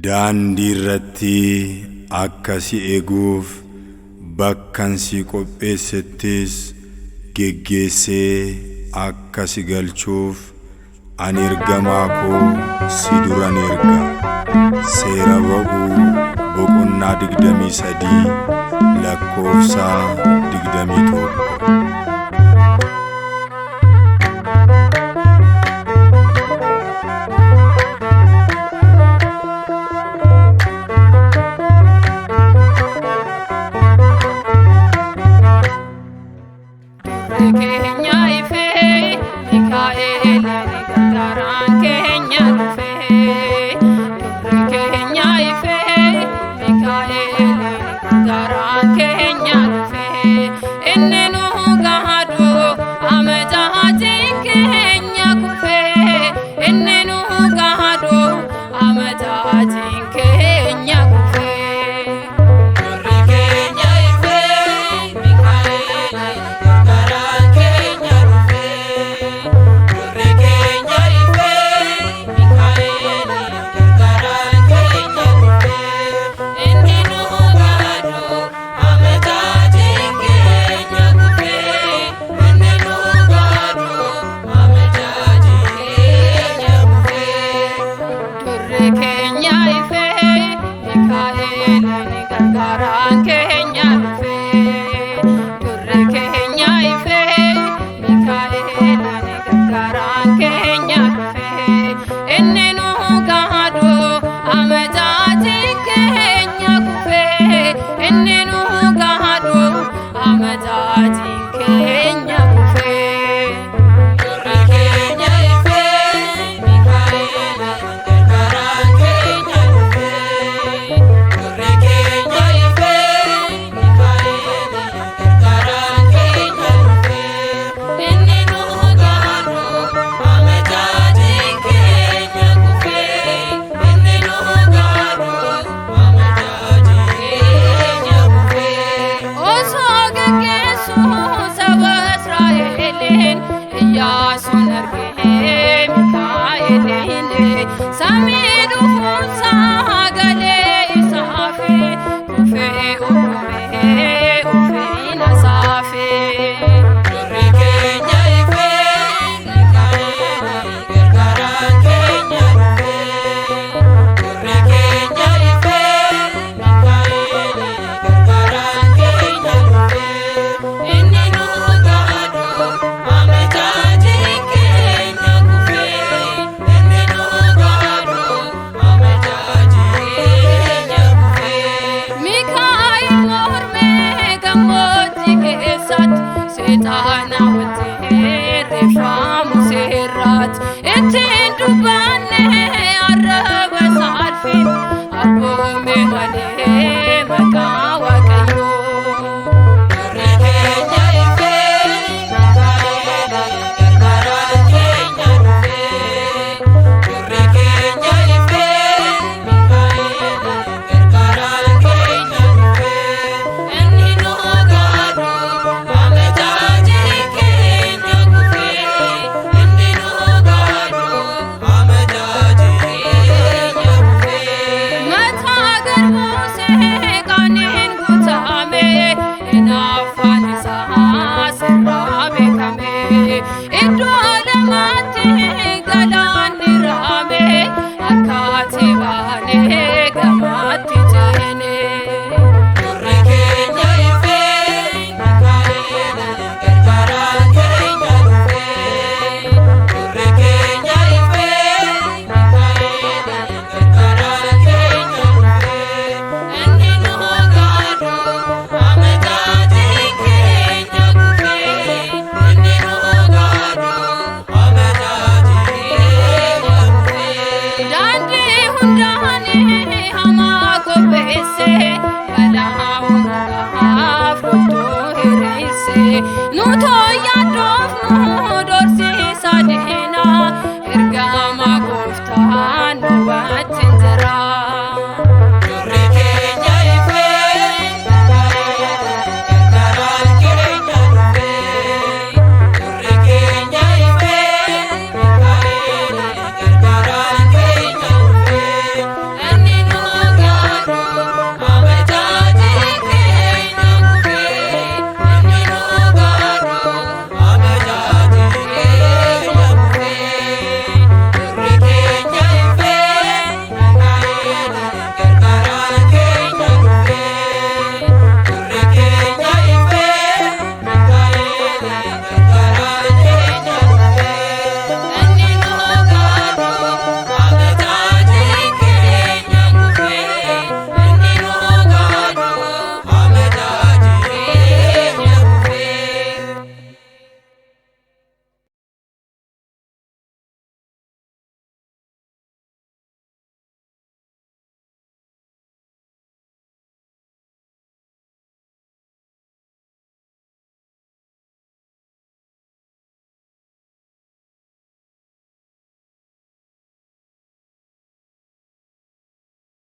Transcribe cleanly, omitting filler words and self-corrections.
Daandii irratti akka si eeguuf bakkan si qopheessettis geggeessee akka si galchuuf ani ergamaa koo si duran erga. Seera ba'uu boqonnaa 23 lakkoofsa 21. Keenya ifee Mikaa'el gargaaraan keenya dhufee. Durri keenya ifee Mikaa'el gargaaraan keenya dhufee. Inni nu gahaadhu amajaatiin keenya kufee. Inni nu gahaadhu amajaatiin keenya kufee. Durri keenya ifee Mikaa'el gargaaraan keenya dhufee. Durri keenya ifee Mikaa'el gargaaraan keenya dhufee. Inni nu gaadhu amajaatiin keenya kufee. Inni nu gaadhu amajaatiin keenya kufee. Durri keenya ifee Mikaa'el gargaaraan keenya dhufee. Durri keenya ifee Mikaa'el gargaaraan keenya dhufee. Inni nu gaadhu amajaatiin keenya kufee. Inni nu gaadhu amajaatiin keenya kufee. Durri keenya ifee Mikaa'el gargaaraan keenya dhufee. Durri keenya ifee Mikaa'el gargaaraan keenya dhufee. Inni nu gaadhu amajaatiin keenya kufee. Inni nu gaadhu amajaatiin keenya kufee. Osoo geggeessuu saba Israa'eliin Iyyaasuun argee Mikaa'eliin samii dhufuunsaa galee isaafi kufee uumamee ofiin asaafi. Durri keenya ifee Mikaa'el gargaaraan keenya dhufee. Durri keenya ifee Mikaa'el gargaaraan keenya dhufee. Inni nu gaadhu amajaatiin keenya kufee. Inni nu gaadhu amajaatiin keenya kufee. Mikaa'el mormee gammoojjii keessatti seexaana wajjin reeffamu seerraatti ittiin dubbanne arraba saalfiin abboome malee maqaa Waaqayyoo. Durri keenya ifee Mikaa'el gargaaraan keenya dhufee. Durri keenya ifee Mikaa'el gargaaraan keenya dhufee. Inni nu gaadhu amajaatiin keenya kufee. Inni nu gaadhu amajaatiin keenya kufee. Mataa garbuusee qaaniin guutame hinaaffaan isaa sirraa beekame. Iddoo lamatti galaanni raame harkaatti baanee gamaatti ceene. Durri keenya ifee Mikaa'el gargaaraan keenya dhufee. Durri keenya ifee Mikaa'el gargaaraan keenya dhufee. Inni nu gaadhu amajaatiin keenya kufee. Inni nu gaadhu amajaatiin keenya kufee. Daandii hundaanii hamaa qopheesse balaa hundaaf loltuu hiriirse nu.